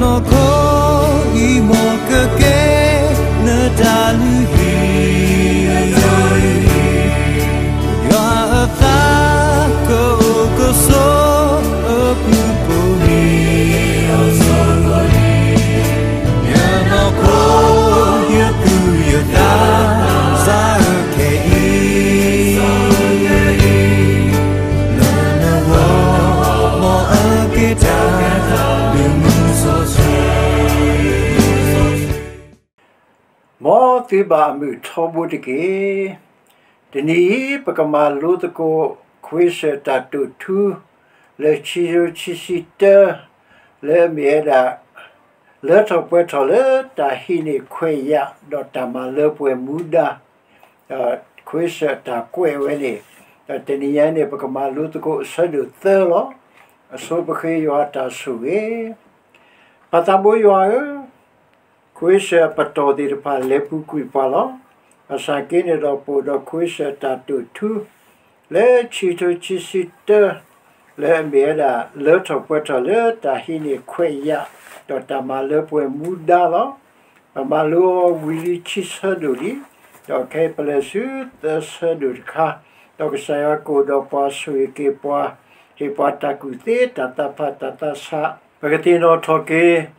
နီၢ်ခိအံၤ မ်ကကဲနတၢ်လုၢ်ဟံၣ်, ယွၤအသးကအိၣ်ကဆိးအပူၤပိာ်မံၤ, ယနီၢ်ခိ ယသူၣ်ယသး စးအၢခဲအံၤ လၢနဂီၢ် မ်အက့ၤတၢ်ဒုးမုာ်စီဆှံ. မ်သုဘၣ်အမုာ်ထီဘိတက့ၢ်. တနံၤအံၤ ပကမၤလိသကိး ခွ့စၢၣ်တၢ်တိာ်ထူ လၢခံကထိခံဆံတၢ လၢအမ့ၢ်ဝဲဒၣ် လၢထီၣ်ပှဲၤထီၣ်လၢတၢ်ဟံးန့ၢ်ခွဲးယာ် ဒီးတၢ်မၤလၢပှဲၤမူဒါ ခွ့စၢၣ်တၢ်ကွဲးဝဲန့ၣ်, ဒီးတနံၤညါန့ၣ် ပကမၤလိသကိးအဆၢဒိၣ်သၢလီၤ. အဆိပဃ့ယွၤအတၢ်ဆိၣ်ဂ့ၤ. ပၢ်သးဘိယွၤဧၢ, ခွ့စၢၣ်အပတီၢ်သ့ၣ်တဖၣ်လဲၤပူၤကွံာ်ပှၤလီၤ. ဘၣ်ဆၣ်က့န့ၣ်ဒီး ပအိၣ်ဒီးခွ့စၢၣ်တၢ်တိာ်ထူ လၢခံကထိခံဆံတၢ လၢအမ့ၢ်ဝဲဒၣ် လၢထီၣ်ပှဲၤထီၣ်လၢတၢ်ဟံးန့ၢ်ခွဲးယာ် ဒီးတၢ်မၤလၢပှဲၤမူဒါလီၤ. ပမၤလိအီၤဝံၤလံခံဆၢဒိၣ်လံ, ဒီးခဲအံၤပလဲၤဆူသၢဆၢဒိၣ်တခါ, ဒီးကစၢ်ယွၤကအိၣ်ဒီးပှၤဆိၣ်ဂ့ၤက့ၤပှၤ, ဟ့ၣ်ပှၤတၢ်ကူၣ်သ့တၢ်သးဖးတၢ်သးဆး, ပကသ့ၣ်နီၣ်ထီၣ်က့ၤ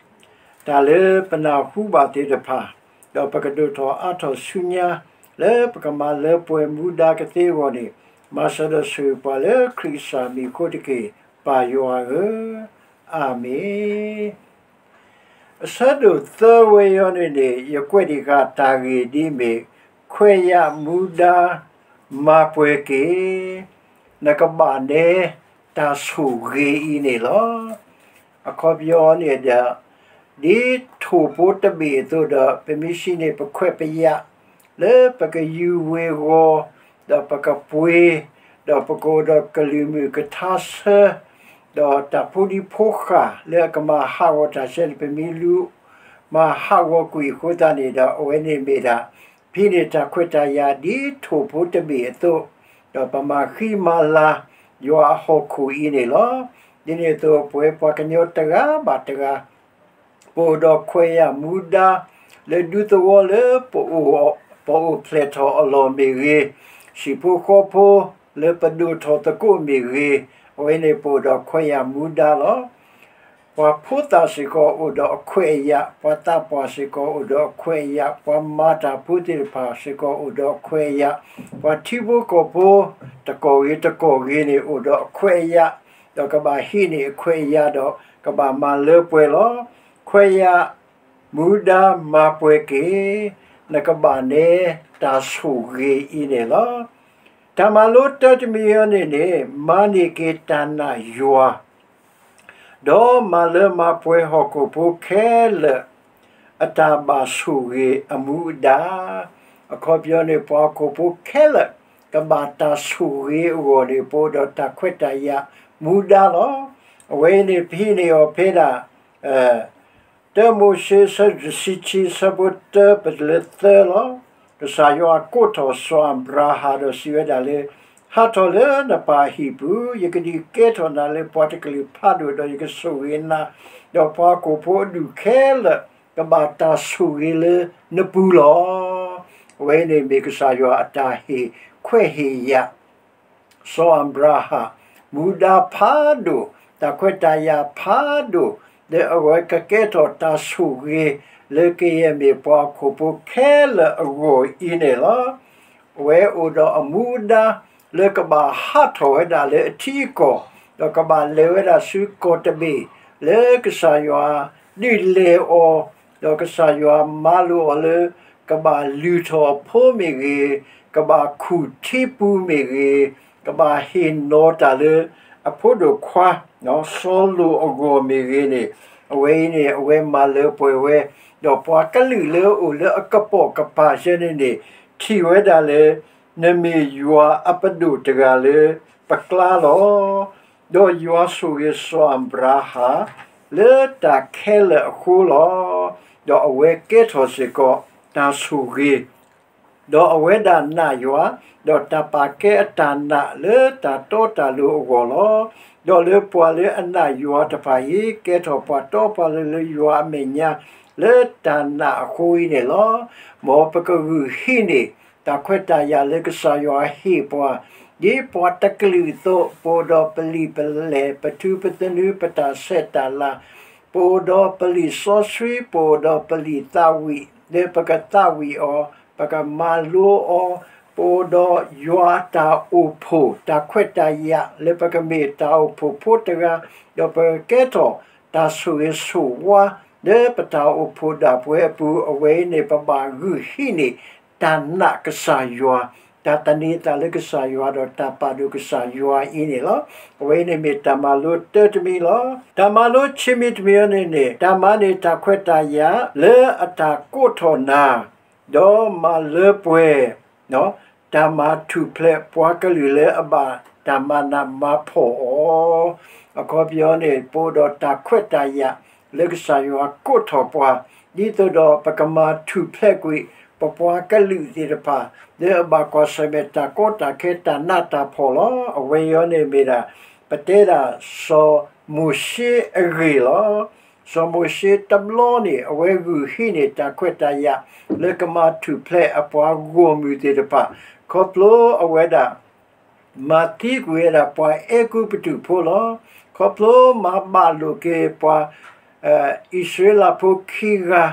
တၢ်လၢပနၢ်ဟူဘၣ်သ့ၣ်တဖၣ်, ဒီးပကဒိၣ်ထီၣ်အါထီၣ်ဆူညါ လၢပကမၤလၢပှဲၤမူဒါကသ့အဂီၢ်န့ၣ်, မၤစၢၤဒီးဆိၣ်ဂ့ၤပှၤလၢခရံာ်ကစၢ်မံၤအဃိတက့ၢ်, ပၢ်ယွၤဧၢ, အၤမ့ၣ်. အဆၢဒိၣ်သၢဝဲအံၤန့ၣ်န့ၣ် ယကွဲးဒံးဃာ်တၢ်ဂ့ၢ်ဒ်အမ့ၢ် ခွဲးယာ်မူဒါ မၤပှဲၤက့ၤ, နကဘၣ်နဲတၢ်ဆိၣ်ဂ့ၤအံၤန့ၣ်လီၤ. အခီပညီန့ၣ်ဒီး ဒ်ထိၣ်ဖိတဘ့ၣ်အသိးဒီး ပမ့ၢ်စံးန့ၣ် ပခွဲးပယာ် လၢပကယူၤဝ့ၤဝီၤ, ဒီးပကပှ့ၤ, ဒီးပကအိၣ်ဒီးကလုၢ်မုာ်ကထါဆၢ, ဒီးတၢ်ဖိဒံဖိဃာ်လၢအကမၤဟးဂီၤတၢ်ဆၢန့ၣ် ပမ့ၢ်လူၤမၤဟးဂီၤကွံာ်အဃိသတးန့ၣ်ဒီး အဝဲန့ၣ်မ့ၢ်ဒၣ် ဖဲန့ၣ်တၢ်ခွဲးတၢ်ယာ်ဒ်ထိၣ်ဖိတဘ့ၣ်အသိး, ဒီးပမၤဃံမၤလၤ ယွၤအဟီၣ်ခိၣ်အံၤန့ၣ်လီၤ. ဒ်န့ၣ်အသိး ပဝဲပှၤကညီတဂၤဘၣ်တဂၤ ပအိၣ်ဒီးခွဲးယာ်မူဒါ လၢဒူသဝီလၢ ပအိၣ်ဖျဲၣ်ထီၣ်အလီၢ်မ့ၢ်ဂ့ၤ, ဟံၣ်ဖိဃီဖိလၢပဒိၣ်ထီၣ်သကိးမ့ၢ်ဂ့ၤ, အဝဲန့ၣ်ပအိၣ်ဒီးခွဲးယာ်မူဒါလီၤ. ပှၤဖိသၣ်စ့ၢ်ကီးအိၣ်ဒီးအခွဲးအယာ်, ပှၤသးပှၢ်စ့ၢ်ကီးအိၣ်ဒီးအခွဲးအယာ်, ပှၤမၤတၢ်ဖိသ့ၣ်တဖၣ်စ့ၢ်ကီးအိၣ်ဒီးအခွဲးအယာ်, ပှၤထံဖိကီၢ်ဖိ တကီၢ်ဂ့ၤတကီၢ်ဂ့ၤန့ၣ် အိၣ်ဒီးအခွဲးအယာ်, ဒီးကဘၣ်ဟံးန့ၢ်အခွဲးအယာ်ဒီး ကဘၣ်မၤလၢပှဲၤလီၤ. ခွဲးယာ်မူဒါမၤပှဲၤက့ၤ, နကဘၣ်နဲတၢ်ဆိၣ်ဂ့ၤအံၤန့ၣ်လီၤ. တၢ်မၤလိတၢ်တမံၤအံၤန့ၣ်န့ၣ် မၤန့ၢ်က့ၤတၢ်နာ်ယွၤ ဒီးမၤလၢမၤပှဲၤဟီၣ်ခိၣ်ဖိခဲလၢာ် အတၢ်ဘၣ်ဆိၣ်ဂ့ၤအမူအဒါ, အခီပညီန့ၣ် ပှၤဟီၣ်ခိၣ်ဖိခဲလၢာ် ကဘၣ်တၢ်ဆိၣ်ဂ့ၤအဂီၢ်န့ၣ် ပအိၣ်ဒီးတၢ်ခွဲးတၢ်ယာ်မူဒါလီၤ. အဝဲအံၤန့ၣ် ပဟံးန့ၢ်အီၤဖဲဒၣ် တၢမိၤၡ့ အဆၢဒိၣ်တဆံခံ အဆၢဖိတၢ ပတုၤလၢသၢလီၤ. ကစၢ်ယွၤကိးထီၣ်စီၤအၤဘြၤဟၣ်ဒီးစံးဝဲဒၣ်လၢ ဟးထီၣ်လၢနပၢ်အဟံၣ်ပူၤ, ယကဒုးကဲထီၣ်နၤလၢပှၤတကလုာ်ဖးဒိၣ်, ဒီးယကဆိၣ်ဂ့ၤနၤ, ဒီးပှၤဟီၣ်ခိၣ်ဖိအဒူၣ်ခဲလၢာ် ကဘၣ်တၢ်ဆိၣ်ဂ့ၤလၢနပူၤလီၤ. အဝဲန့ၣ်မ့ၢ်ကစၢ်ယွၤအတၢ်ဟ့ၣ်ခွဲးဟ့ၣ်ယာ် စီၤအၤဘြၤဟၣ် မူဒါဖးဒိၣ်, တၢ်ခွဲးတၢ်ယာ်ဖးဒိၣ်, လၢအဝဲကကဲထီၣ်တၢ်ဆိၣ်ဂ့ၤ လၢကယဲၢ်မ့ၢ်ပှၤဟီၣ်ခိၣ်ဖိခဲလၢာ်အဂီၢ်အံၤန့ၣ်လီၤ. အဝဲအိၣ်ဒီးအမူဒါ လၢကဘၣ်ဟးထီၣ်ဝဲဒၣ်လၢအထံအကီၢ်, ဒီးကဘၣ်လဲၤဝဲဒၣ်ဆူကီၢ်တဘ့ၣ် လၢကစၢ်ယွၤဒုးလဲၤအီၤ, ဒီးကစၢ်ယွၤမၤလိာ်အီၤလၢ ကဘၣ်လုၢ်ထီၣ်အဖိမ့ၢ်ဂ့ၤ, ကဘၣ်ခူၣ်ထံပူၤမ့ၢ်ဂ့ၤ, ကဘၣ်ဟ့ၣ်နီၤတၢ်လၢအဖိဒိၣ်ခွါ စီၤလိာ်အဂီၢ်မ့ၢ်ဂ့ၤန့ၣ်, အဝဲအံၤန့ၣ် အဝဲမၤလၢပှဲၤဝဲ, ဒီးပှၤကလုာ်လၢအအိၣ်လၢအကပိာ်ကပၤယဲန့ၣ်န့ၣ် ထံၣ်ဝဲဒၣ်လၢ နမ့ၢ်ယွၤအပဒိၣ်တဂၤလၢပကျါလီၤ. ဒီးယွၤဆိၣ်ဂ့ၤစီၤအၤဘြၤဟၣ် လၢတၢ်ခဲလၢာ်အဃိလီၤ. ဒီးအဝဲကဲထီၣ်စ့ၢ်ကီးတၢ်ဆိၣ်ဂ့ၤ ဒီးအဝဲဒၣ်နာ်ယွၤ, ဒီးတၢ်ပာ်ကဲအတၢ်နာ်လၢတၢ်တီတၢ်လိၤအဂီၢ်လီၤ. ဒီးလၢပှၤလၢအနာ်ယွၤတဖၣ်အံၤ ကဲထီၣ်ပှၤတီပှၤလိၤလၢယွၤအမဲာ်ညါ လၢတၢ်နာ်အဃိအံၤန့ၣ်လီၤ. မ်ပကဂုာ်ဟံးန့ၢ် တၢ်ခွဲးတၢ်ယာ်လၢကစၢ်ယွၤဟ့ၣ်ပှၤ, ဒ်ပှၤတကလုာ်အသိး, ပအိၣ်ဒီးပလံာ်ပလဲၢ်, ပထုပသနူ, ပတၢ်ဆဲးတၢ်လၤ, ပအိၣ်ဒီးပလံာ်စီဆှံ, ပအိၣ်ဒီးပလံာ်သးဝံၣ်, လၢပကသးဝံၣ်အီၤ, ပကမၤလိအီၤ, ပအိၣ်ဒီးယွၤအတၢ်အိၣ်ဖှိၣ် တၢ်ခွဲးတၢ်ယာ် လၢပကမ့ၢ်တၢ်အိၣ်ဖှိၣ်ဖိတဂၤ, ဒီးပကကဲထီၣ်တၢ်ဆိၣ်ဂ့ၤဆိၣ်ဝါ လၢပတၢ်အိၣ်ဖှိၣ်ဒၣ်ပဝဲအပူၤ, အဝဲအံၤန့ၣ် ပဘၣ်ဂုာ်ဟံးန့ၢ် တၢ်နာ်ကစၢ်ယွၤ, တၢ်သန့ၤသးလၢကစၢ်ယွၤ ဒီးတၢ်ပာ်ဒိၣ်ကစၢ်ယွၤအံၤန့ၣ်လီၤ. အဝဲအံၤန့ၣ်မ့ၢ်တၢ်မၤလိတၢတမံၤလီၤ. တၢ်မၤလိခံမံၤတမံၤအံၤန့ၣ်န့ၣ် တၢ်မၤန့ၢ်တၢ်ခွဲးတၢ်ယာ် လၢအတၢ်ကိးထီၣ်နၤ ဒီးမၤလၢပှဲၤ တၢ်မၤထူၣ်ဖျဲးပှၤကလုာ်လၢအဘၣ်တၢ်မၤနးမၤဖှီၣ်အီၤ, အခီပညီန့ၣ် ပအိၣ်ဒီးတၢ်ခွဲးတၢ်ယာ် လၢကစၢ်ယွၤကိးထီၣ်ပှၤ, ဒ်သိးဒီးပကမၤထူၣ်ဖျဲးကွံာ် ပပှၤကလုာ်သ့ၣ်တဖၣ် လၢအဘၣ်ကွၢ်ဆၢၣ်မဲာ်တၢ်ကီတၢ်ခဲတၢ်နးတၢ်ဖှီၣ်လီၤ. အဝဲအံၤန့ၣ်မ့ၢ်ဒၣ် ပတဲဒၣ်စီၤမိၤၡ့အဂ့ၢ်လီၤ. စီၤမိၤၡ့တဘျီန့ၣ် အဝဲဂုာ်ဟံးန့ၢ်တၢ်ခွဲးတၢ်ယာ် လၢကမၤထူၣ်ဖျဲးအပှၤဂီၢ်မုၢ်သ့ၣ်တဖၣ်, ခီဖျိအဝဲဒၣ် မၤသံကွံာ်ဝဲဒၣ်ပှၤအဲၤကူပတူးဖိလီၤ. ခီဖျိမၤဘၣ်လိာ်က့ၤပှၤ အံၣ်စရ့လးဖိခံဂၤ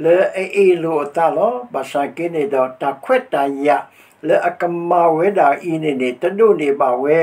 လၢအအ့ၣ်လိာ်အသးလီၤ. ဘၣ်ဆၣ်က့န့ၣ်ဒီး တၢ်ခွဲးတၢ်ယာ် လၢအကမၤဝဲဒၣ်အံၤန့ၣ်န့ၣ် တဒိးန့ၢ်ဘၣ်ဝဲ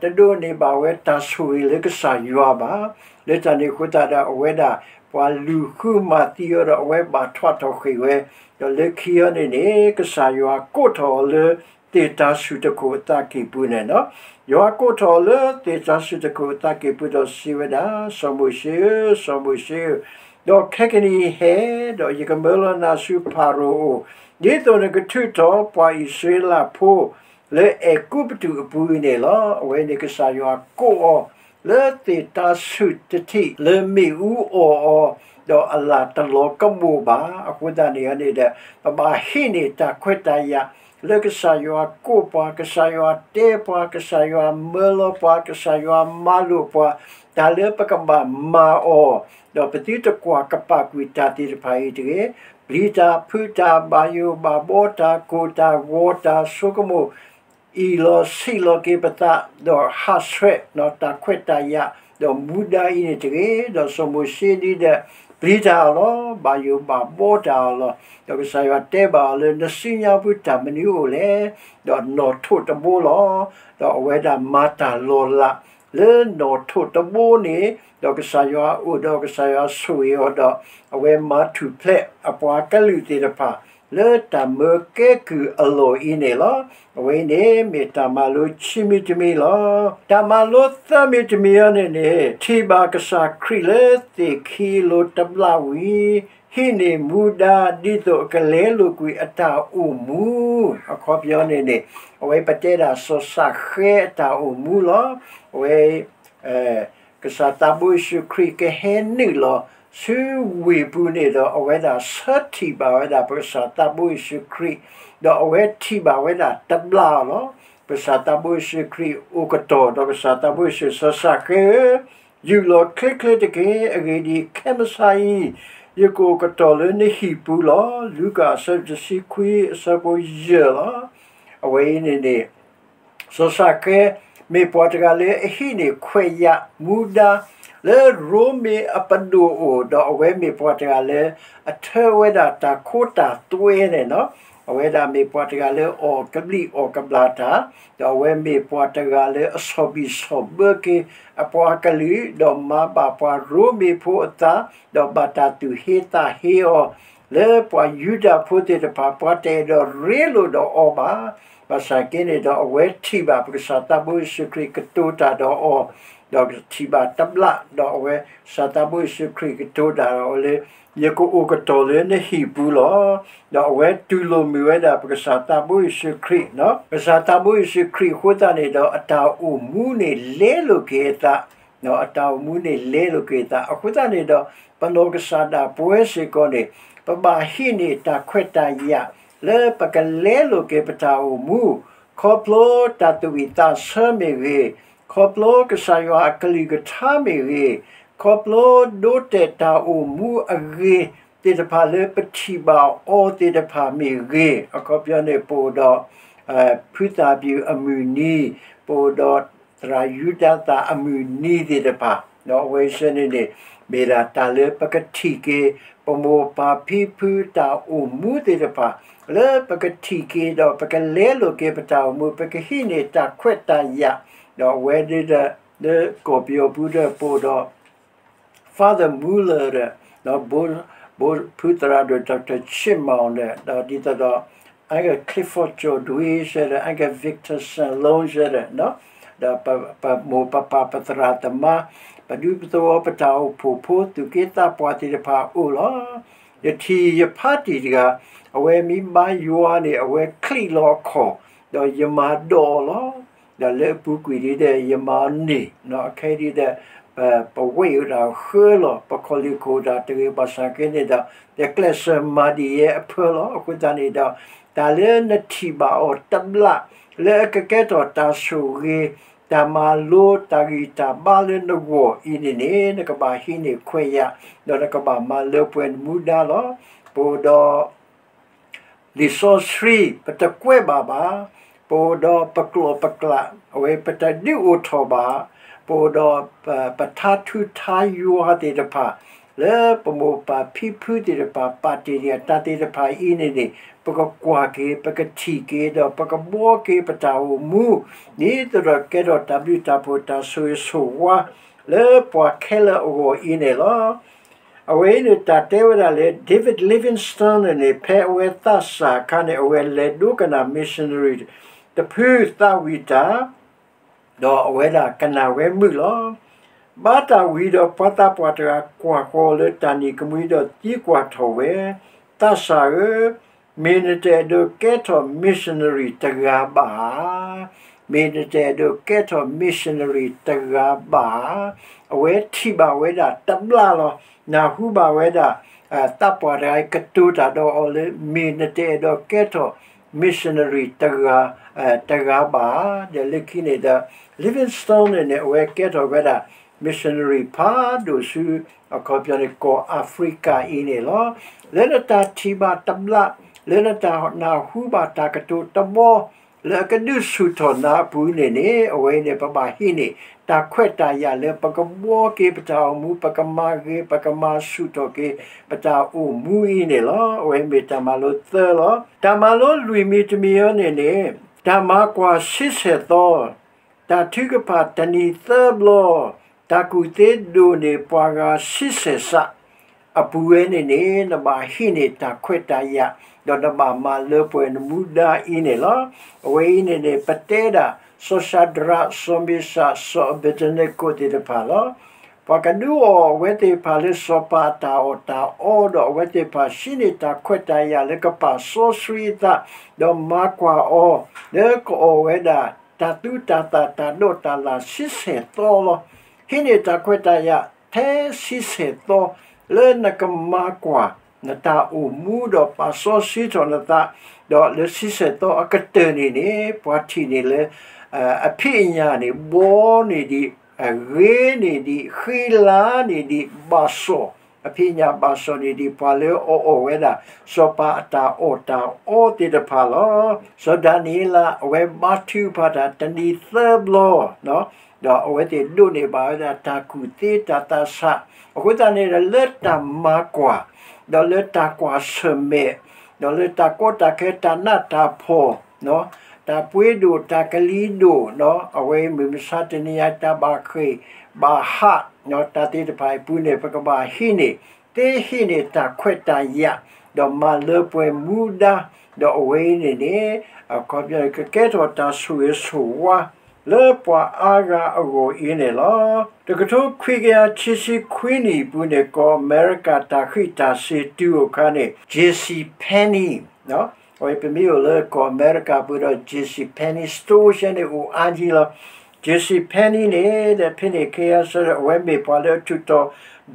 တဒိးန့ၢ်ဘၣ်ဝဲတၢ်ဆိၣ်ဂ့ၤလၢကစၢ်ယွၤဘၣ်. လၢတၢ်န့ၣ်အဃိသတးဒီး အဝဲဒၣ်ပှၤလူၤဃုမၤသံအီၤဒီး အဝဲဘၣ်ထွးထီၣ်ဃ့ၢ်ဝဲ, ဒီးလၢခံအံၤန့ၣ်န့ၣ် ကစၢ်ယွၤကိးထီၣ်အီၤလၢ သ့ၣ်တၤဆူၣ်တခိၣ်အသးကံၢ်ပူၤန့ၣ်လီၤ. ယွၤကိးထီၣ်အီၤလၢသ့ၣ်တၤဆူၣ်တခိၣ်အသးကံၢ်ပူၤဒီးစံးဝဲဒၣ်, စီၤမိၤၡ့ဧၢ, စီၤမိၤၡ့ဧၢ, ဒီးခဲကနံၣ်အံၤဟဲ, ဒီးယကမၢလီၤနၤဆူဖၤရိၤအအိၣ်, ဒ်သိးနကထုးထီၣ်ပှၤအံၣ်စရ့လးဖိ လၢအဲၤကူပတူးအပူၤအံၤန့ၣ်လီၤ. အဝဲန့ၣ်ကစၢ်ယွၤကိးအီၤ လၢသ့ၣ်တၤဆူၣ်တထံၣ် လၢမ့ၣ်အူအီၣ်အီၤ, ဒီးအလၣ်တလီၤကဘိၣ်ဘၣ်. အဃိသတးန့ၣ်န့ၣ်ဒီး ပဘၣ်ဟံးန့ၢ်တၢ်ခွဲးတၢ်ယာ် လၢကစၢ်ယွၤကိးပှၤ, ကစၢ်ယွၤတဲပှၤ, ကစၢ်ယွၤမၢလီၤပှၤ, ကစၢ်ယွၤမၤလိာ်ပှၤ, တၢ်လၢပကဘၣ်မၤအီၤ, ဒီးပသုတကွၢ်ကပာ်ကွံာ်တၢ်သ့ၣ်တဖၣ်အံၤတဂ့ၤ. ပျံၤတၢ်ဖုးတၢ်, ဘၣ်ယိၣ်ဘၣ်ဘှီတၢ်, ကိၢ်တၢ်ဂီၤတၢ်, ဆိကမိၣ် အံၣ်လီၤဆံးလီၤက့ၤပသး, ဒီးဟးဆှဲးတၢ်ခွဲးတၢ်ယာ်, ဒီးမူဒါအံၤန့ၣ်တဂ့ၤ. ဒီးစီၤမိၤၡ့ဒ်ဒီး ပျံၤတၢ်အီၤလီၤ, ဘၣ်ယိၣ်ဘၣ်ဘှီတၢ်အီၤလီၤ. ဒီးကစၢ်ယွၤတဲဘၣ်အီၤလၢ နစုညါပူၤတၢ်မနုၤအိၣ်လဲၣ်, ဒီးနီၣ်ထိးတဘိလီၤ. ဒီးအဝဲဒၣ်မၤတၢ်လီၤလး လၢနီၣ်ထိးတဘိန့ၣ်, ဒီးကစၢ်ယွၤအိၣ်ဒီးကစၢ်ယွၤဆိၣ်ဂ့ၤအီၤဒီး အဝဲမၤထူၣ်ဖျဲးအပှၤကလုာ်သ့ၣ်တဖၣ် လၢတၢ်မၢကဲကုၢ်အလီၢ်အံၤန့ၣ်လီၤ. အဝဲအံၤန့ၣ်မ့ၢ်တၢ်မၤလိခံမံၤတမံၤလီၤ. တၢ်မၤလိသၢမံၤတမံၤအံၤန့ၣ်န့ၣ် ထံၣ်ဘၣ်ကစၢ်ခရံာ်လၢသ့ၣ်ခံလိၤတဘျီဝံၤ ဟံးန့ၢ်မူဒါ ဒ်သိးအကလဲလိာ်ကွံာ်အတၢ်အိၣ်မူ, အခီပညီန့ၣ်န့ၣ် အဝဲပတဲဒၣ်စီၤၡၤဃဲအတၢ်အိၣ်မူလီၤ. အဝဲ ကစၢ်သးဘိယ့ၣ်ၡူးခရံာ်ကဟဲနုာ်လီၤဆူဝ့ၢ်ပူၤန့ၣ်ဒီး အဝဲဒၣ်ဆၢထံၣ်ဘၣ်ဝဲဒၣ်ပကစၢ်သးဘိယ့ၣ်ၡူးခရံာ်, ဒီးအဝဲထံၣ်ဘၣ်ဝဲဒၣ်တဘျီလီၤ. ပကစၢ်သးဘိယ့ၣ်ၡူးခရံာ်အိၣ်ကတီၢ်ဒီးကစၢ်သးဘိယ့ၣ်ၡူး, စီၤၡၤဃဲဧၢ, ယူာ်လီၤချ့ချ့တက့ၢ်. အဂ့ၢ်ဒ်အံၤ, ခဲမုၢ်ဆါအံၤ ယကအိၣ်ကတီၢ်လၢနဟံၣ်ပူၤလီၤ. လူၤကၣ်အဆၢတဆံခွံ အဆၢဖိယဲၢ်လီၤ. အဝဲအံၤန့ၣ်န့ၣ် စီၤၡၤဃဲ မ့ၢ်ပှၤတဂၤလၢအဟံးန့ၢ်ခွဲးယာ်မူဒါ လၢရိမ့ၤအပဒိၣ်အအိၣ်, ဒီးအဝဲမ့ၢ်ပှၤတဂၤလၢအထၢဝဲဒၣ်တၢ်ခိတၢ်သွဲန့ၣ်လီၤ. အဝဲဒၣ်မ့ၢ်ပှၤတဂၤလၢအီၣ်ကဘျံးအီၣ်ကဘျၣ်တၢ်, ဒီးအဝဲမ့ၢ်ပှၤတဂၤလၢအဆီၣ်ဘံၣ်ဆီၣ်ဘၢက့ၤအပှၤကလုာ်, ဒီးမၤဘၣ်ပှၤရိမ့ၤဖိအသး, ဒီးဘၣ်တၢ်သူၣ်ဟ့သးဟ့အီၤ လၢပှၤယူဒၤဖိသ့ၣ်တဖၣ် ပှၤတအဲၣ်ဒိးရ့လိာ်ဒီးအီၤဘၣ်. ဘၣ်ဆၣ်က့န့ၣ်ဒီး အဝဲထံၣ်ဘၣ်ပကစၢ်သးဘိယ့ၣ်ၡူးခရံာ်ကတိၤတၢ်ဒီးအီၤ, ဒီးထံၣ်ဘၣ်တဘျီ, ဒီးအဝဲကစၢ်သးဘိယ့ၣ်ၡူးခရံာ်ကတိၤတၢ်ဒီးအီၤလၢ ယကအိၣ်ကတီၢ်လၢနဟံၣ်ပူၤလီၤ. ဒီးအဝဲတူၢ်လိာ်မုာ်ဝဲဒၣ်ပကစၢ်သးဘိယ့ၣ်ၡူးခရံာ်, ပကစၢ်သးဘိယ့ၣ်ၡူးခရံာ်အဃိသတးန့ၣ်ဒီး အတၢ်အိၣ်မူန့ၣ်လဲလိာ်က့ၤအသး, အတၢ်အိၣ်မူန့ၣ်လဲလိာ်က့ၤအသး. အဃိသတးန့ၣ်ဒီး ပနီၢ်ကစၢ်ဒၣ်ပဝဲစ့ၢ်ကီးန့ၣ် ပဘၣ်ဟံးန့ၢ်တၢ်ခွဲးတၢ်ယာ် လၢပကလဲလိာ်က့ၤပတၢ်အိၣ်မူ, ခီဖျိတၢ်သူၣ်ဝံၣ်သးဆၢမ့ၢ်ဂ့ၤ, ခီဖျိကစၢ်ယွၤအကလုၢ်ကထါမ့ၢ်ဂ့ၤ, ခီဖျိဒိတဲာ်တၢ်အိၣ်မူအဂ့ၤသ့ၣ်တဖၣ်လၢပထံၣ်ဘၣ်အီၤသ့ၣ်တဖၣ်မ့ၢ်ဂ့ၤ, အခီပညီန့ၣ် ပအိၣ်ဒီး ဖုသၣ်ပျုၢ်အမုၢ်နံၤ, ပအိၣ်ဒီးသရၣ်ယူဒၤသၣ်အမုၢ်နံၤသ့ၣ်တဖၣ်, ဒီးအဝဲဆၢန့ၣ်န့ၣ် မ့ၢ်ဒၣ်တၢ်လၢပကထံၣ်က့ၤ ပမိၢ်ပၢ်ဖံဖုတၢ်အိၣ်မူသ့ၣ်တဖၣ်, လၢပကထံၣ်က့ၤဒီးပကလဲလိာ်က့ၤပတၢ်အိၣ်မူ, ပကဟံးန့ၢ်တၢ်ခွဲးတၢ်ယာ်, ဒီးအဝဲဒၣ်လၢကီၢ်ပယီၤပူၤဒီးပအိၣ်ဒီး Father Muller ဒီး ဘိ ဘိဖုသရၣ်ဒိၣ် Doctor Chitmao ဒီး ဒီးဒ်သိးဒီး Uncle Clifford ကၠီၣ်ဒွံစၢၤဒီး Uncle Victor Salon စၢၤဒီး ဒီးပမိၢ်ပပၢ်ပသရၣ်သမါ ပဒူပသဝီပတၢ်အိၣ်ဖှိၣ်ဖိသူၣ်က့သးပှၢ်သ့ၣ်တဖၣ်အိၣ်လီၤ. ယထံၣ်ယဖါတံၢ်တဂၤ အဝဲမ့ၢ်ဘါယွၤန့ၣ် အဝဲချံးလီၤအခီၣ် ဒီးယမၤဒိးအီၤလီၤ. ဒီးလၢအပူၤကွံာ်ဒ်ဒီး ယမၤအီၤန့ၢ် အခဲဒ်ဒီး ပဝဲၢ်အိၣ်တၢ်ဃၢလီၤ ပခီၣ်လ့ၢ်ခိၣ်တၢ်တဂ့ၤဘၣ်ဆၣ်က့န့ၣ်ဒီး ယကျဲးစၢးမၤဒံးယဲအဖၢလီၤ. အဃိသတးန့ၣ်ဒီး တၢ်လၢနထံၣ်ဘၣ်အီၤတဘျၣ် လၢအကကဲထီၣ်တၢ်ဆိၣ်ဂ့ၤ တၢ်မၤလိ တၢ်ဂံၢ်တၢ်ဘါလၢနဂီၢ်အံၤန့ၣ်န့ၣ် နကဘၣ်ဟံးန့ၢ်ခွဲးယာ် ဒီးနကဘၣ်မၤလၢပှဲၤနမူဒါလီၤ. ပအိၣ်ဒီး လံာ်စီဆှံ ပတကွဲးဘၣ်ဘၣ်, ပအိၣ်ဒီးပကျိာ်ပကျး အဝဲပတဒုးအိၣ်ထီၣ်ဘၣ်, ပအိၣ်ဒီး ပထါထူထါယွၤသ့ၣ်တဖၣ် လၢပမိၢ်ပၢ်ဖံဖုသ့ၣ်တဖၣ် ပာ်တ့ၢ်ဒံးအတၢ်သ့ၣ်တဖၣ်အံၤန့ၣ်န့ၣ် ပကကွၢ်က့ၤ ပကထံၣ်က့ၤ ဒီးပကဘှီက့ၤပတၢ်အိၣ်မူ ဒ်သိးဒီးကဲထီၣ်တၢ်ဘျုးတၢ်ဖှိၣ်တၢ်ဆိၣ်ဂ့ၤဆိၣ်ဝါ လၢပှၤခဲလၢာ်အဂီၢ်အံၤန့ၣ်လီၤ. အဝဲအံၤန့ၣ် တၢ်တဲဝဲဒၣ်လၢ David Livingstone န့ၣ်န့ၣ် ဖဲအဝဲသးစၢ်အခါန့ၣ် အဝဲလဲၤဒိကနၣ် missionary တဖုသးဝံၣ်တၢ် ဒီးအဝဲဒၣ်ကနၣ်ဝဲမုာ်လီၤ. ဘၣ်တၢ်ဝံၤဒီးပှၤသးပှၢ်တဂၤကွၢ်ဃီၤလၢတၢ်နံၣ်ကမှံဒီးသံကွၢ်ထီၣ်ဝဲ, သးစၢ်ဧၢ, မ့ၢ်နတအဲၣ်ဒိးကဲထီၣ် missionary တဂၤဘၣ်ဧါ. မ့ၢ်နတအဲၣ်ဒိးကဲထီၣ် missionary တဂၤဘၣ်ဧါ. အဝဲထံၣ်ဘၣ်ဝဲဒၣ်တဘျၣ်လီၤ. နၢ်ဟူဘၣ်ဝဲဒၣ် သးပှၢ်တဂၤအံၤကတိၤတၢ်ဒီးအီၤလၢ မ့ၢ်နတအဲၣ်ဒိးကဲထီၣ် missionary တဂၤ တဂၤဘၣ်ဧါ. ဒီးလၢခံန့ၣ်ဒီး Livingstone န့ၣ်န့ၣ် အဝဲကဲထီၣ်ဝဲဒၣ် missionary ဖးဒိၣ်ဆူ အခီပညီန့ၣ် ကီၢ်အၤဖရံကၤအံၤန့ၣ်လီၤ. လၢနတၢ်ထံၣ်ဘၣ်တဘျၣ်, လၢနတၢ်နၢ်ဟူဘၣ်တၢ်ကတိၤတဘီ လၢအကဒုးဆူၣ်ထီၣ်နၤအပူၤန့ၣ်န့ၣ် အဝဲအံၤန့ၣ် ပဘၣ်ဟံးန့ၢ် တၢ်ခွဲးတၢ်ယာ်လၢပကဘှီက့ၤပတၢ်အိၣ်မူ, ပကမၤဂ့ၤ, ပကမၤဆူၣ်ထီၣ်က့ၤ ပတၢ်အိၣ်မူအံၤန့ၣ်လီၤ. အဝဲမ့ၢ်တၢ်မၤလိသၢလီၤ. တၢ်မၤလိလွံၢ်မံၤတမံၤအံၤန့ၣ်န့ၣ် တၢ်မၤကွၢ်ဆံဆဲၣ်သီ, တၢ်ထုကဖၣ်တနံၤသၢဘျီ, တၢ်ကူၣ်သ့ဒိၣ်န့ၢ်ပှၤဂၤဆံဆဲၣ်စး အပူၤဝဲန့ၣ်န့ၣ် နဘၣ်ဟံးန့ၢ်တၢ်ခွဲးတၢ်ယာ်, ဒီးနဘၣ်မၤလၢပှဲၤနမူဒါအံၤန့ၣ်လီၤ. အဝဲအံၤန့ၣ်န့ၣ် ပတဲဒၣ် စီၤၡၤဒြး, စီၤမ့ၡး, စီၤအဘ့းနကိသ့ၣ်တဖၣ်လီၤ. ပှၤကဒုးအီၣ်အဝဲသ့ၣ်တဖၣ်လၢစီၤပၤအတၢ်အီၣ်တၢ်အီ, ဒီးအဝဲသ့ၣ်တဖၣ်ဟံးန့ၢ်တၢ်ခွဲးတၢ်ယာ်လၢကပာ်စီဆှံအသး, ဒီးမၤကွၢ်အီၤ လၢကအီၣ်ဝဲဒၣ် တၢ်သူတၢ်သၣ်တၢ်ဒိးတၢ်လၣ်ဆံဆဲၣ်သီလီၤ. ဟံးန့ၢ်တၢ်ခွဲးတၢ်ယာ်ထဲဆံဆဲၣ်သီ လၢနကမၤကွၢ် နတၢ်အိၣ်မူဒီးပာ်စီဆှံထီၣ်နသး, ဒီးလၢဆံဆဲၣ်သီအကတၢၢ်န့ၣ်န့ၣ် ပှၤထံၣ်န့ၣ်လၢ အဖံးအညၣ်န့ၣ် ဘှီန့ၢ်ဒံး, ဂ့ၤန့ၢ်ဒံး, ဃံလၤန့ၢ်ဒံး, ဘၣ်စီၣ်, အဖံးအညၣ်ဘၣ်စီၣ်န့ၢ်ဒံး ပှၤလၢအအီၣ်ဝဲဒၣ် စီၤပၤအတၢ်အီၣ်တၢ်အီသ့ၣ်တဖၣ်လီၤ. စီၤဒၤနံးယ့လး အဝဲဘါထုကဖၣ်တၢ်တနံၤသၢဘျီ ဒီးအဝဲသ့ၣ်ဒိးန့ၢ်ဘၣ်ဝဲဒၣ်တၢ်ကူၣ်သ့တၢ်သးဆး, အဃိသတးန့ၣ်ဒီး လၢတၢ်မၤကွၢ်, ဒီးလၢတၢ်ကွၢ်ဆၢၣ်မဲာ်, ဒီးလၢတၢ်ကီတၢ်ခဲတၢ်နးတၢ်ဖှီၣ်, တၢ်ပှ့ၤဒိၣ်တၢ်ကလံၤဒိၣ်, အဝဲမုၢ်မဆါတနံၤအံၤတၢ်ဘၣ်ဃ့ၢ်ဘၣ်ဟး, တၢ်သ့ၣ်တဖၣ်အံၤပူၤန့ၣ် ပကဘၣ်ဟံးန့ၢ်, သ့ဟံးန့ၢ်တၢ်ခွဲးတၢ်ယာ်, ဒီးမၤလၢပှဲၤမူဒါ, ဒီးအဝဲအံၤန့ၣ်န့ၣ် အခီပညီန့ၣ် ကကဲထီၣ်တၢ်ဆိၣ်ဂ့ၤဆိၣ်ဝါ လၢပှၤအါဂၤအဂီၢ်အံၤန့ၣ်လီၤ. တကထိခွံကယၤခံဆံခွံနံၣ်အပူၤန့ၣ် ကီၢ်အမဲရကၤတၢ်ဃံးတၢ်စ့ၤတုၤအိၣ်အခါန့ၣ် J C Penney အဝဲပမ့ၢ်အိၣ်လၢကီၢ်အမဲရကၤပူၤဒီး J C Penney store ဆဲန့ၣ်အိၣ်အါကံလီၤ. J C Penney န့ၣ် ဒီးဖဲန့ၣ်ခဲအံၤဆၢဒီး အဝဲမ့ၢ်ပှၤလၢအထူးတီၤ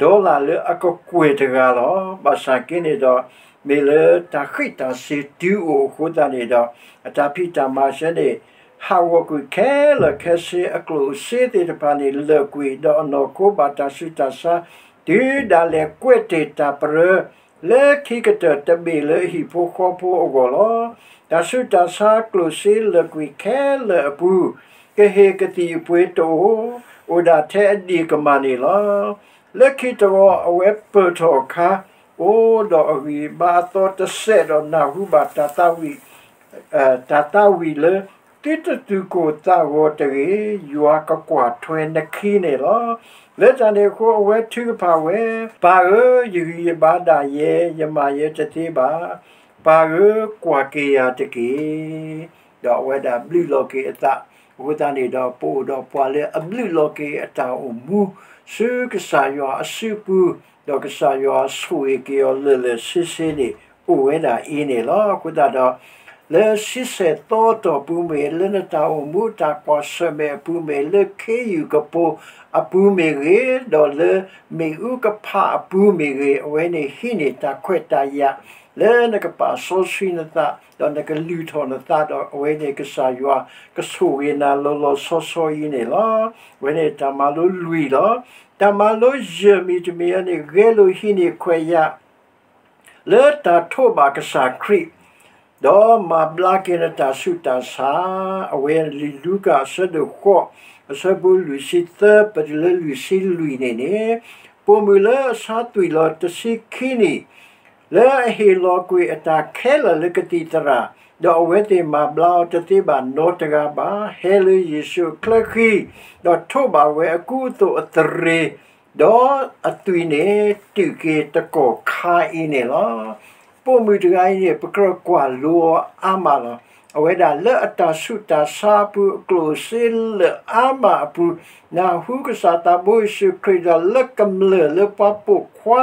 dollar လၢအကကွဲၢ်တဂၤလီၤ. ဘၣ်ဆၣ်က့န့ၣ်ဒီး မ့ၢ်လၢတၢ်ဃံးတၢ်စ့ၤတုၤအိၣ်အဃိသတးန့ၣ်ဒီး အတၢ်ဖံးတၢ်မၤဆၢန့ၣ် ဟးဂီၤကွံာ်ခဲလၢာ်ခဲဆ့ အကျိၣ်အစ့သ့ၣ်တဖၣ်န့ၣ် လၢာ်ကွံာ် ဒီးအနီၢ်ခိဘၣ်တၢ်ဆူးတၢ်ဆါ တုၤဒၣ်လဲာ်ကွဲးတ့ၢ်တၢ်ပရၢ လၢခံကတၢၢ်တဘ့ၣ်လၢဟံၣ်ဖိဃီဖိအဂီၢ်လီၤ. တၢ်ဆူးတၢ်ဆါကျိၣ်စ့လၢာ်ကွံာ်ခဲလၢာ်အပူၤ ကဟ့ၣ်ကသံၣ်အပှ့ၤတအိၣ်, အိၣ်ဒၣ်ထဲအဒံၣ်ကမၢ်န့ၣ်လီၤ. လၢခံတဘျီအဝဲပၢၢ်ထီၣ်အခါ အိၣ်ဒီးအဂံၢ်ဘါအသီတစဲးဒီးနၢ်ဟူဘၣ်တၢ်သးဝံၣ် တၢ်သးဝံၣ်လၢ သုတသူၣ်ကိၢ်သးဂီၤတဂ့ၤ, ယွၤကကွၢ်ထွဲနခံန့ၣ်လီၤ. လၢတၢ်န့ၣ်အဃိ အဝဲထုကဖၣ်ဝဲ, ပၢ်ဧၢ, ယဂံၢ်ယဘါဒၣ်ယဲ, ယမၤယဲတသ့ဘၣ်. ပၢ်ဧၢ, ကွၢ်က့ၤယၤတက့ၢ်. ဒီးအဝဲဒၣ်ဘျုးလီၤက့ၤအသး, အဃိသတးန့ၣ်ဒီး ပအိၣ်ဒီးပှၤလၢအဘျုးလီၤက့ၤအတၢ်အိၣ်မူ ဆူကစၢ်ယွၤအစုပူၤ, ဒီးကစၢ်ယွၤဆိၣ်ဂ့ၤက့ၤအီၤလၢာ်လၢာ်ဆ့ဆ့န့ၣ် အိၣ်ဝဲဒၣ်အံၤန့ၣ်လီၤ. အဃိသတးဒီး လၢဆံဆဲၣ်သီအတီၢ်ပူၤမ့ၢ်ဂ့ၤ, လၢနတၢ်အိၣ်မူတၢ်ကွၢ်ဆၢၣ်မဲာ်အပူၤမ့ၢ်ဂ့ၤ, လၢခ့ယုၢ်ကပိာ်အပူၤမ့ၢ်ဂ့ၤ, ဒီးလၢမ့ၣ်အူကဖးအပူၤမ့ၢ်ဂ့ၤ, အဝဲန့ၣ်ဟံးန့ၢ်တၢ်ခွဲးတၢ်ယာ် လၢနကပာ်စီဆှံနသး, ဒီးနကလုၢ်ထီၣ်နသးဒီး အဝဲန့ၣ်ကစၢ်ယွၤကဆိၣ်ဂ့ၤနၤလီၤလီၤဆီဆီအံၤန့ၣ်လီၤ. အဝဲန့ၣ်တၢ်မၤလိလွံၢ်လီၤ. တၢ်မၤလိယဲၢ်မံၤတမံၤအံၤန့ၣ် ဂဲၤလိာ်ဟံးန့ၢ်ခွဲးယာ် လၢတၢ်ထိးဘၣ်ကစၢ်ခရံာ်, ဒီးမၤဘျါက့ၤနတၢ်ဆူးတၢ်ဆါ, အဝဲလံာ်လူၤကၣ်အဆၢဒိၣ်ဃိး, အဆၢဖိလွံၢ်ဆံသၢ ပတုၤလၢလွံၢ်ဆံလွံၢ်န့ၣ်န့ၣ်, ပိာ်မုၣ်လၢအဆါသွံၣ်လီၤတဆံခံနံၣ် လၢအဟ့ၣ်လီၤကွံာ်အတၢ်ခဲလၢာ်လၢကသံၣ်သရၣ်, ဒီးအဝဲသ့ၣ်မၤဘျါအီၤတသ့ဘၣ်နီတဂၤဘၣ်, ဟဲလၢယ့ၣ်ၡူးအချၢဃံ, ဒီးထိးဘၣ်ဝဲအကူအသိးအသရ့ၤ, ဒီးအသွံၣ်န့ၣ်တုာ်က့ၤတကီၢ်ခါအံၤန့ၣ်လီၤ. ပိာ်မုၣ်တဂၤအံၤန့ၣ် ပကြၢးကွၢ်လိအီၤအါမးလီၤ. အဝဲဒၣ်လၢအတၢ်ဆူးတၢ်ဆါအပူၤ အကျိၣ်စ့လၢာ်အါမးအပူၤ, နၢ်ဟူကစၢ်သးဘိယ့ၣ်ၡူးခရံာ်ဒီးလၢကမျၢၢ်လၢပှၤပိာ်ခွါ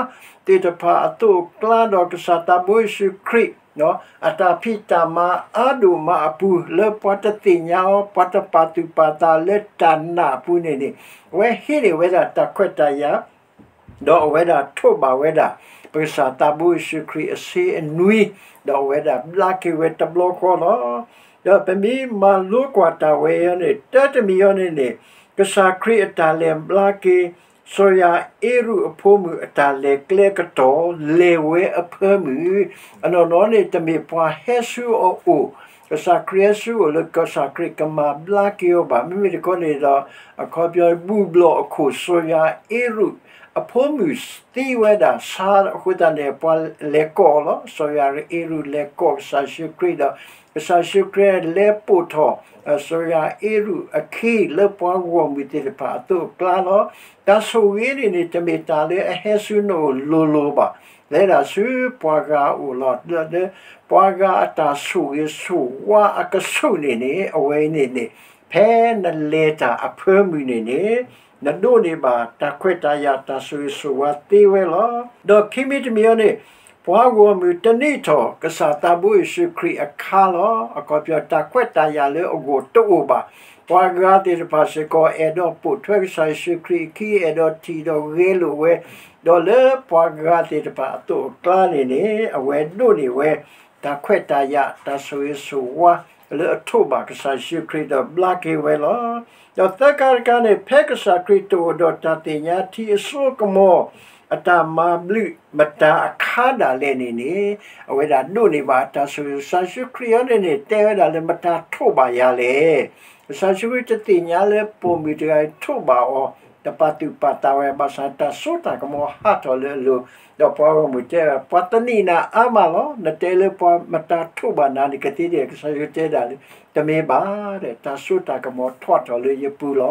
သ့ၣ်တဖၣ်အသိးအကျါဒီး ကစၢ်သးဘိယ့ၣ်ၡူးခရံာ် အတၢ်ဖံးတၢ်မၤအါဒိၣ်မးအပူၤ လၢပှၤတသ့ၣ်ညါအီၤ ပှၤတပာ်သူၣ်ပာ်သးလၢတၢ်နာ်အပူၤန့ၣ်န့ၣ်, အဝဲဟံးန့ၢ်ဝဲဒၣ်တၢ်ခွဲးတၢ်ယာ် ဒီးအဝဲဒၣ်ထိးဘၣ်ဝဲဒၣ် ပကစၢ်သးဘိယ့ၣ်ၡူးခရံာ်အဆ့အနွံ, ဒီးအဝဲဒၣ်ဘျါက့ၤဝဲတဘျီဃီလီၤ. ဒီးပမ့ၢ်မၤလိကွၢ်တၢ်ဝဲအံၤန့ၣ် တၢ်တမံၤအံၤန့ၣ်န့ၣ်, ကစၢ်ခရံာ်အတၢ်လဲၤဘျါက့ၤ စီၤယၤအ့ရူးအဖိမုၣ်အတၢ်လဲၤကျဲကတီၢ် လဲၤဝဲအဖၢမုၢ်, အနီၢ်နီၢ်န့ၣ် တမ့ၢ်ပှၤဟဲဆူအအိၣ်, ကစၢ်ခရံာ်ဟဲဆူအအိၣ်လၢ ကစၢ်ခရံာ်ကမၤဘျါက့ၤအီၤဘၣ်. မ့မ့ၢ်တခီန့ၣ်ဒီး အခီပညီ ဘူၣ်ဘျီၣ်အခိၣ် စီၤယၤအ့ရူးအဖိမုၣ်သံဝဲဒၣ်ဆါအဃိသတးန့ၣ် ပှၤလဲၤကိးအီၤလီၤ. စီၤယၤအ့ရူးလဲၤကိးကစၢ်ယ့ၣ်ၡူးခရံာ်ဒီး ကစၢ်ယ့ၣ်ၡူးခရံာ်လဲၤပိာ်ထီၣ် စီၤယၤအ့ရူးအခံလၢပှၤဂီၢ်မုၢ်သ့ၣ်တဖၣ်အသိးအကျါလီၤ. တၢ်ဆိၣ်ဂ့ၤန့ၣ်န့ၣ် တမ့ၢ်တၢ်လၢအဟဲဆူနအိၣ်လိၤလိၤဘၣ်. လဲၤဒၣ်ဆူပှၤဂၤအအိၣ်လီၤ. ဒီးပှၤဂၤအတၢ်ဆိၣ်ဂ့ၤဆိၣ်ဝါအကဆူးန့ၣ်န့ၣ် အဝဲအံၤန့ၣ်န့ၣ် ဖဲနလဲၤတၢ်အဖၢမုၢ်န့ၣ်န့ၣ် နဒိးန့ၢ်ဘၣ်တၢ်ခွဲးတၢ်ယာ်တၢ်ဆိၣ်ဂ့ၤဆိၣ်ဝါသ့ဝဲလီၤ. ဒီးခံမံၤတမံၤအံၤန့ၣ် ပှၤဂီၢ်မုၢ်တနံးထီၣ် ကစၢ်သးဘိယ့ၣ်ၡူးခရံာ်အခါလီၤ. အခီပညီ တၢ်ခွဲးတၢ်ယာ်လၢအဂီၢ်တအိၣ်ဘၣ်. ပှၤဂၤသ့ၣ်တဖၣ်စ့ၢ်ကီး အဲၣ်ဒိးပိာ်ထွဲကစၢ်ယ့ၣ်ၡူးခရံာ်အခံ, အဲၣ်ဒိးထံၣ်ဒီးဂဲၤလိာ်ဝဲ, ဒီးလၢပှၤဂၤသ့ၣ်တဖၣ်အသိးအကျါန့ၣ်န့ၣ် အဝဲဒိးန့ၢ်ဝဲ တၢ်ခွဲးတၢ်ယာ် တၢ်ဆိၣ်ဂ့ၤဆိၣ်ဝါ လၢအထိးဘၣ်ကစၢ်ယ့ၣ်ၡူးခရံာ်ဒီးဘျါက့ၤဝဲလီၤ. ဒီးသၢခါတခါန့ၣ် ဖဲကစၢ်ခရံာ်တအိၣ်ဒီးတၢ်သ့ၣ်ညါထံအစိကမီၤ အတၢ်မၤဘျုးမတၤအခါဒၣ်လဲာ်န့ၣ်န့ၣ် အဝဲဒၣ်ဒိးန့ၢ်ဘၣ်တၢ်ဆိၣ်ဂ့ၤ, ကစၢ်ယ့ၣ်ၡူးခရံာ်အံၤန့ၣ်န့ၣ် တဲဝဲဒၣ်လၢ မတၤထိးဘၣ်ယၤလဲၣ်. ကစၢ်ယ့ၣ်ၡူးခရံာ်တသ့ၣ်ညါလၢပိာ်မုၣ်တဂၤအံၤထိးဘၣ်အီၤ, တပာ်သူၣ်ပာ်သးဝဲဘၣ်ဆၣ် တၢ်စိတၢ်ကမီၤဟးထီၣ်လၢအလိၤ, ဒီးပှၤဂီၢ်မုၢ်တဲဝဲ, ပှၤသန့ၤနၤအါမးလီၤ. နတဲလၢပှၤမတၤထိးဘၣ်နၤန့ၣ် ကသ့ဒ်လဲၣ်. ကစၢ်ယ့ၣ်ၡူးတဲဒၣ်လၢ တမ့ၢ်ဘၣ်ဒီး တၢ်စိတၢ်ကမီၤထီၣ်ထီၣ်လၢယပူၤ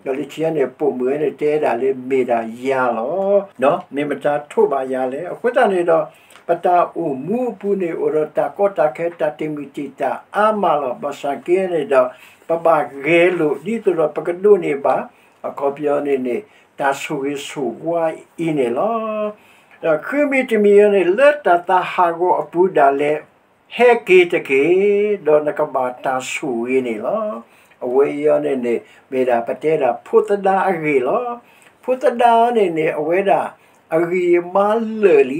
လီၤ. ဒီးလၢခံန့ၣ် ပိာ်မုၣ်ဝဲန့ၣ်တဲဒၣ်လၢ မ့ၢ်ဒၣ်ယၤလီၤ. မ့ၢ်မတၤထိးဘၣ်ယၤလဲၣ်. အဃိသတးန့ၣ်ဒီး ပတၢ်အိၣ်မူအပူၤန့ၣ် အိၣ်ဒီးတၢ်ကီတၢ်ခဲ တၢ်တံာ်မုၢ်တံာ်တာ်အါမးလီၤ. ဘၣ်ဆၣ်က့န့ၣ်ဒီး ပဘၣ်ဂဲၤလိာ် ဒ်သိးဒီးပကဒိးန့ၢ်ဘၣ် အခီပညီန့ၣ်န့ၣ် တၢ်ဆိၣ်ဂ့ၤဆိၣ်ဝါအံၤန့ၣ်လီၤ. ဒီးဃုမံၤတမံၤအံၤန့ၣ် လၢတၢ်သးဟးဂီၤအပူၤဒၣ်လဲာ် ဟဲက့ၤတက့ၢ်, ဒီးနကဘၣ်တၢ်ဆိၣ်ဂ့ၤန့ၣ်လီၤ. အဝဲအံၤအံၤန့ၣ်န့ၣ် မ့ၢ်ဒၣ်ပတဲဒၣ်ဖိသဒါအဂ့ၢ်လီၤ. ဖိသဒါအံၤန့ၣ်န့ၣ် အဝဲဒၣ် အဂံၢ်အဘါလၢာ်လ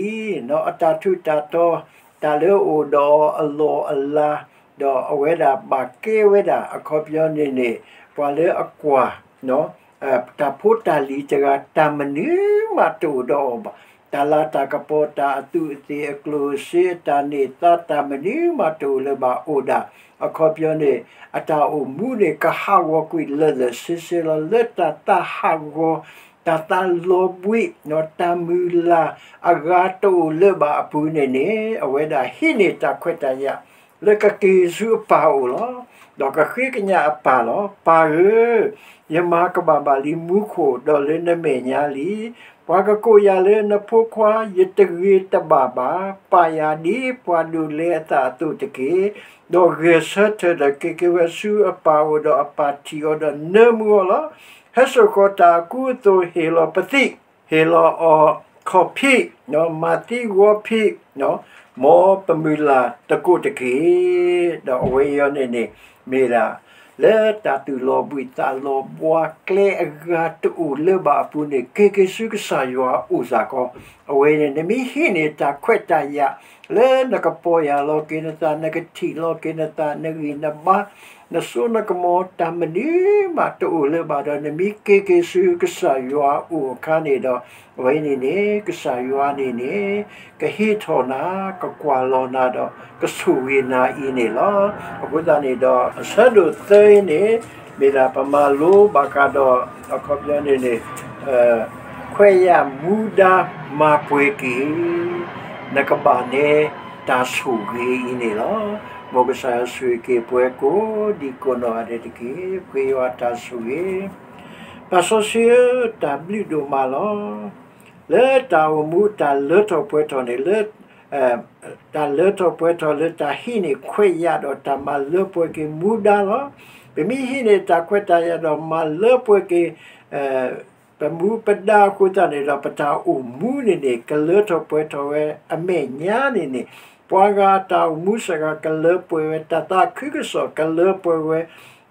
ံ, အတၢ်ထူးတၢ်တီၤ, တၢ်လၢအအိၣ်ဒီးအလီၢ်အလၤ, ဒီးအဝဲဒၣ်ဘၣ်ကဲဝဲဒၣ် အခီပညီန့ၣ်န့ၣ် ပှၤလၢအကွၢ် တၢ်ဖိတၢ်လံၤတဂၤ တၢ်မနုၤမးတအိၣ်ဒီးအီၤဘၣ်. တၢ်လၤတၢ်ကပီၤ တၢ်အသူးအသ့ၣ် အကျိၣ်အစ့ အတၢ်န့ၢ်သါ တၢ်မနုၤမးတအိၣ်လၢၤဘၣ် အိၣ်ဒၣ် အခီပညီန့ၣ် အတၢ်အိၣ်မူန့ၣ် ကဟးဂီၤကွံာ်လၢာ်လၢာ်ဆ့ဆ့လီၤ. လၢတၢ်သးဟးဂီၤ တၢ်သးလီၤဘှံး တၢ်မုၢ်လၢ်အဂၤတအိၣ်လၢၤဘၣ်အပူၤန့ၣ်န့ၣ် အဝဲဒၣ်ဟံးန့ၢ်တၢ်ခွဲးတၢ်ယာ် လၢကက့ၤဆူအပၢ်အအိၣ်လီၤ. ဒီးကဃ့ကညးအပၢ်လီၤ. ပၢ်ဧၢ, ယမၤကဘၣ်ဘၣ်လံမူခိၣ် ဒီးလၢနမဲာ်ညါလံ. ပှၤကကိးယၤလၢနဖိခွါ ယတဂ့ၤတဘၣ်ဘၣ်. ပာ်ယၤဒ်ပှၤဒိးလဲအသးအသိးတက့ၢ်. ဒီးဂဲၤဆၢထၢၣ်ဒီးက့ၤက့ၤဝဲဆူအပၢ်အအိၣ် ဒီးအပၢ်ထံၣ်အီၤဒီးနၢမူအီၤလီၤ. ဟဲစိာ်ဃီၤတၢ်အကူအသိး ဟ့ၣ်လီၤပသံၣ်, ဟ့ၣ်လီၤအီၤခီၣ်ဖံး, မၤသံဂီၤဖံး, မ်ပမုၢ်လၢ်သကိးတက့ၢ်. ဒီးအဝဲအံၤန့ၣ်န့ၣ် မ့ၢ်ဒၣ် လၢတၢ်သူၣ်လီၤဘှံးသးလီၤဘှါကျဲအဂၤတအိၣ်လၢၤဘၣ်အပူၤန့ၣ် က့ၤက့ၤဆူကစၢ်ယွၤအအိၣ်စ့ၢ်ကီး. အဝဲန့ၣ် နမ့ၢ်ဟံးန့ၢ်တၢ်ခွဲးတၢ်ယာ် လၢနကပီၢ်ယၢ်လီၤက့ၤနသး, နကထံၣ်လီၤက့ၤနသး, နဂံၢ်နဘါ, နစိနကမီၤ တၢ်မနုၤမးတအိၣ်လၢၤဘၣ်ဒီး နမ့ၢ်က့ၤက့ၤဆူကစၢ်ယွၤအအိၣ်အခါန့ၣ်ဒီး အဝဲန့ၣ်န့ၣ် ကစၢ်ယွၤန့ၣ်န့ၣ် ကဟ့ၣ်ထီၣ်နၤ, ကကွၢ်လီၤနၤဒီး ကဆိၣ်ဂ့ၤနၤအံၤန့ၣ်လီၤ. အဃိသတးန့ၣ်ဒီး အဆၢဒိၣ်သၢအံၤန့ၣ် မ့ၢ်ဒၣ်ပမၤလိဘၣ်ဃးဒီး အခီပညီန့ၣ်န့ၣ် ခွဲးယာ်မူဒါမၤပှဲၤက့ၤ နကဘၣ်နဲတၢ်ဆိၣ်ဂ့ၤအံၤန့ၣ်လီၤ. မ်ကစၢ်ယွၤဆိၣ်ဂ့ၤက့ၤပှၤကိးဒံကိးနီၢ်ဂၤဒဲးတက့ၢ်. ပဃ့ယွၤတၢ်ဆိၣ်ဂ့ၤ ပၢ်စီဆှံဧၢ, တၢ်ဘျုးဒိၣ်မးလီၤ. လၢတၢ်အိၣ်မူတၢ်လၢထီၣ်ပှဲၤထီၣ်န့ၣ် လၢ တၢ်လၢထီၣ်ပှဲၤထီၣ်လၢတၢ်ဟံးန့ၢ်ခွဲးယာ်ဒီးတၢ်မၤလၢပှဲၤက့ၤမူဒါလီၤ. ပမ့ၢ်ဟံးန့ၢ်တၢ်ခွဲးတၢ်ယာ်ဒီးမၤလၢပှဲၤက့ၤ ပမူပဒါအဃိသတးန့ၣ်ဒီး ပတၢ်အိၣ်မူန့ၣ်န့ၣ် ကလၢထီၣ်ပှဲၤထီၣ်ဝဲအမဲာ်ညါန့ၣ်န့ၣ် ပှၤဂၤတၢ်အိၣ်မူစ့ၢ်ကီးကလၢပှဲၤဝဲ, တၢ်သးခုကစီၣ်ကလၢပှဲၤဝဲ,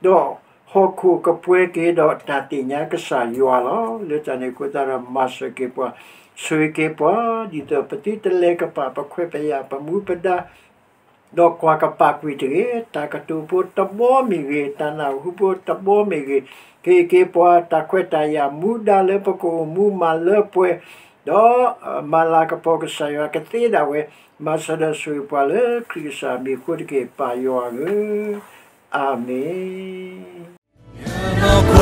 ဒီးဟီၣ်ခိၣ်ကပှဲၤက့ၤဒီးတၢ်သ့ၣ်ညါကစၢ်ယွၤလီၤ. လၢတၢ်န့ၣ်အဃိသတးဒီး မၤစၢၤက့ၤပှၤ, ဆိၣ်ဂ့ၤက့ၤပှၤ, ဒ်သိးပသုတလဲၤကပာ်ပခွဲးပယာ်ပမူပဒါ ဒီးကွၢ်ကပာ်ကွံာ်တဂ့ၤ, တၢ်ကတိၤဖိတဘီမ့ၢ်ဂ့ၤ, တၢ်နၢ်ဟူဖိတဘီမ့ၢ်ဂ့ၤ, ကဟ့ၣ်က့ၤပှၤတၢ်ခွဲးတၢ်ယာ်မူဒါလၢပကအိၣ်မူမၤလၢပှဲၤ, ဒီးမၤလၤကပီၤကစၢ်ယွၤကသ့ဒၣ်ဝဲ, မၤစၢၤဒီးဆိၣ်ဂ့ၤပှၤလၢခရံာ်ကစၢ်မံၤအဃိတက့ၢ်, ပၢ်ယွၤဧၢ, အၤမ့ၣ်.